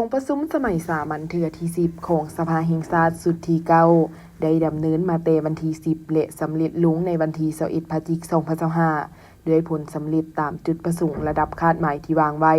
ກອງປະຊຸມສະໄໝສາມັນເທື່ອທີສິບຂອງສະພາແຫ່ງຊາດຊຸດທີເກົ້າ ໄດ້ດຳເນີນມາແຕ່ວັນທີສິບ ແລະ ສຳເລັດລົງໃນວັນທີຊາວເອັດ ພະຈິກ ສອງພັນຊາວຫ້າ ດ້ວຍຜົນສຳເລັດຕາມຈຸດປະສົງລະດັບຄາດໝາຍທີ່ວາງໄວ້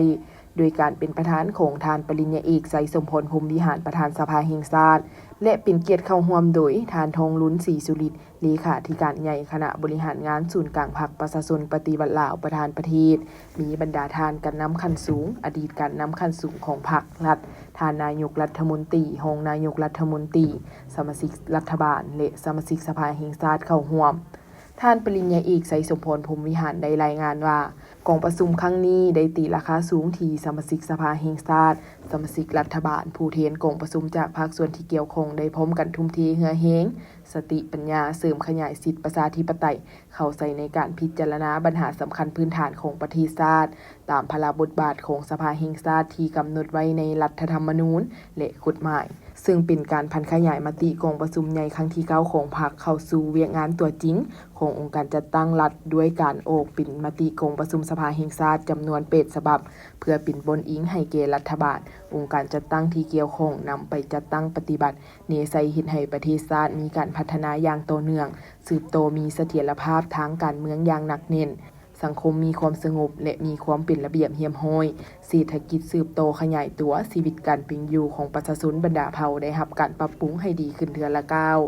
ໂດຍການເປັນປະທານຂອງທ່ານປະລິນຍາເອກ ໄຊສົມພອນ ພົມວິຫານ ປະທານສະພາແຫ່ງຊາດ ແລະ ເປັນກຽດເຂົ້າຮ່ວມໂດຍທ່ານ ທອງລຸນ ສີສຸລິດ ເລຂາທິການໃຫຍ່ຄະນະບໍລິຫານງານສູນກາງພັກປະຊາຊົນປະຕິວັດລາວ ປະທານປະເທດ, ມີບັນດາທ່ານການນຳຂັ້ນສູງ, ອະດີດການນຳຂັ້ນສູງຂອງພັກ, ລັດ, ທ່ານນາຍົກລັດຖະມົນຕີ, ຮອງນາຍົກລັດຖະມົນຕີ, ສະມາຊິກລັດຖະບານ ແລະ ສະມາຊິກສະພາແຫ່ງຊາດເຂົ້າຮ່ວມ. ທ່ານປະລິນຍາເອກ ໄຊສົມພອນ ພົມວິຫານ ໄດ້ລາຍງານວ່າ ກອງປະຊຸມຄັ້ງນີ້ໄດ້ຕີລາຄາສູງທີ່ສະມາຊິກສະພາແຫ່ງຊາດ, ສະມາຊິກລັດຖະບານ, ຜູ້ແທນກອງປະຊຸມຈາກພາກສ່ວນທີ່ກ່ຽວຂ້ອງໄດ້ພ້ອມກັນທຸ່ມເທເຫື່ອແຮງ, ສະຕິປັນຍາ, ເສີມຂະຫຍາຍສິດປະຊາທິປະໄຕ, ເຂົ້າໃສ່ໃນການພິຈາລະນາບັນຫາສຳຄັນພື້ນຖານຂອງປະເທດຊາດ ຕາມພາລະບົດບາດຂອງສະພາແຫ່ງຊາດທີ່ກຳນົດໄວ້ໃນລັດຖະທຳມະນູນ ແລະ ກົດໝາຍ, ເຊິ່ງເປັນການຜັນຂະຫຍາຍມະຕິກອງປະຊຸມໃຫຍ່ຄັ້ງທີເກົ້າຂອງພັກເຂົ້າສູ່ວຽກງານຕົວຈິງຂອງອົງການຈັດຕັ້ງລັດ ດ້ວຍການອອກເປັນມະຕິກອງປະຊຸມສະພາແຫ່ງຊາດຈຳນວນແປດສະບັບ ເພື່ອເປັນບ່ອນອີງໃຫ້ແກ່ລັດຖະບານ, ອົງການຈັດຕັ້ງທີ່ກ່ຽວຂ້ອງນຳໄປຈັດຕັ້ງປະຕິບັດ, ແນໃສ່ເຮັດໃຫ້ປະເທດຊາດມີການພັດທະນາຢ່າງຕໍ່ເນື່ອງ, ສືບຕໍ່ມີສະຖຽນລະພາບທາງການເມືອງຢ່າງໜັກແໜ້ນ, ສັງຄົມມີຄວາມສະຫງົບ ແລະ ມີຄວາມເປັນລະບຽບຮຽບຮ້ອຍ, ເສດຖະກິດສືບຕໍ່ຂະຫຍາຍຕົວ, ຊີວິດການເປັນຢູ່ຂອງປະຊາຊົນບັນດາເຜົ່າໄດ້ຮັບການປັບປຸງໃຫ້ດີຂຶ້ນເທື່ອລະກ້າວ.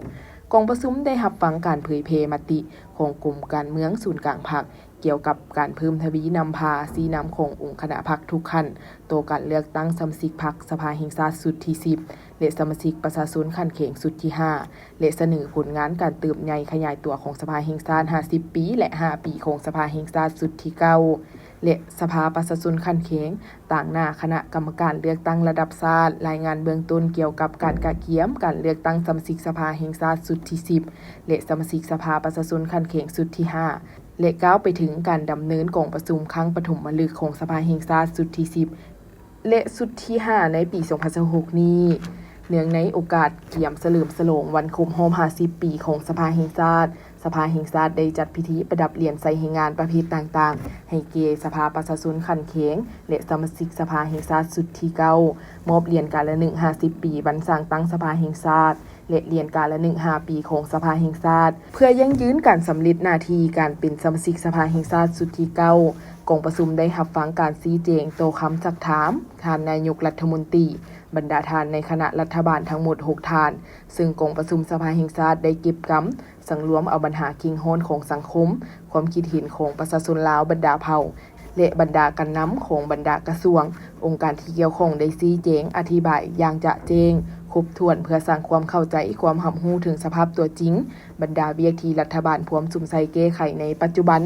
ກອງປະຊຸມໄດ້ຮັບຟັງການເຜີຍແຜ່ມະຕິຂອງກົມການເມືອງສູນກາງພັກ ກ່ຽວກັບການເພີ່ມທະວີນຳພາຊີ້ນຳຂອງອົງຄະນະພັກທຸກຂັ້ນ ຕໍ່ການເລືອກຕັ້ງສະມາຊິກພັກສະພາແຫ່ງຊາດຊຸດທີສິບ ແລະ ສະມາຊິກປະຊາຊົນຂັ້ນແຂວງຊຸດທີຫ້າ ແລະ ສະເໜີຜົນງານການເຕີບໃຫຍ່ຂະຫຍາຍຕົວຂອງສະພາແຫ່ງຊາດຫ້າສິບປີ ແລະ ຫ້າປີຂອງສະພາແຫ່ງຊາດຊຸດທີເກົ້າ ແລະ ສະພາປະຊາຊົນຂັ້ນແຂວງ ຕາງໜ້າຄະນະກຳມະການເລືອກຕັ້ງລະດັບຊາດ, ລາຍງານເບື້ອງຕົ້ນກ່ຽວກັບການກະກຽມການເລືອກຕັ້ງສະມາຊິກສະພາແຫ່ງຊາດຊຸດທີສິບ ແລະ ສະມາຊິກສະພາປະຊາຊົນຂັ້ນແຂວງຊຸດທີຫ້າ ແລະ ກ້າວໄປເຖິງການດຳເນີນກອງປະຊຸມຄັ້ງປະຖົມມະລຶກຂອງສະພາແຫ່ງຊາດຊຸດທີສິບ ແລະ ຊຸດທີຫ້າ ໃນປີສອງພັນຊາວຫົກນີ້ ເນື່ອງໃນໂອກາດກຽມສະເຫຼີມສະຫຼອງວັນຄົບຮອບຫ້າສິບປີຂອງສະພາແຫ່ງຊາດ, ສະພາແຫ່ງຊາດໄດ້ຈັດພິທີປະດັບຫຼຽນໄຊແຮງງານປະເພດຕ່າງໆ ໃຫ້ແກ່ສະພາປະຊາຊົນຂັ້ນແຂວງ ແລະ ສະມາຊິກສະພາແຫ່ງຊາດຊຸດທີເກົ້າ, ມອບຫຼຽນກາລະນຶກຫ້າສິບປີວັນສ້າງຕັ້ງສະພາແຫ່ງຊາດ ແລະ ຫຼຽນກາລະນຶກຫ້າປີຂອງສະພາແຫ່ງຊາດ ເພື່ອຢັ້ງຢືນການສຳເລັດໜ້າທີ່ການເປັນສະມາຊິກສະພາແຫ່ງຊາດຊຸດທີເກົ້າ. ກອງປະຊຸມໄດ້ຮັບຟັງການຊີ້ແຈງຕໍ່ຄຳຊັກຖາມທ່ານນາຍົກລັດຖະມົນຕີ, ບັນດາທ່ານໃນຄະນະລັດຖະບານທັງໝົດຫົກທ່ານ, ເຊິ່ງກອງປະຊຸມສະພາແຫ່ງຊາດໄດ້ເກັບກຳ ສັງລວມເອົາບັນຫາເຄັ່ງຮ້ອນຂອງສັງຄົມ, ຄວາມຄິດເຫັນຂອງປະຊາຊົນລາວບັນດາເຜົ່າ ແລະ ບັນດາການນຳຂອງບັນດາກະຊວງ, ອົງການທີ່ກ່ຽວຂ້ອງໄດ້ຊີ້ແຈງອະທິບາຍຢ່າງຈະແຈ້ງ, ຄົບຖ້ວນ ເພື່ອສ້າງຄວາມເຂົ້າໃຈ, ຄວາມຮັບຮູ້ເຖິງສະພາບຕົວຈິງ, ບັນດາວຽກທີ່ລັດຖະບານພວມສຸມໃສ່ແກ້ໄຂໃນປັດຈຸບັນ.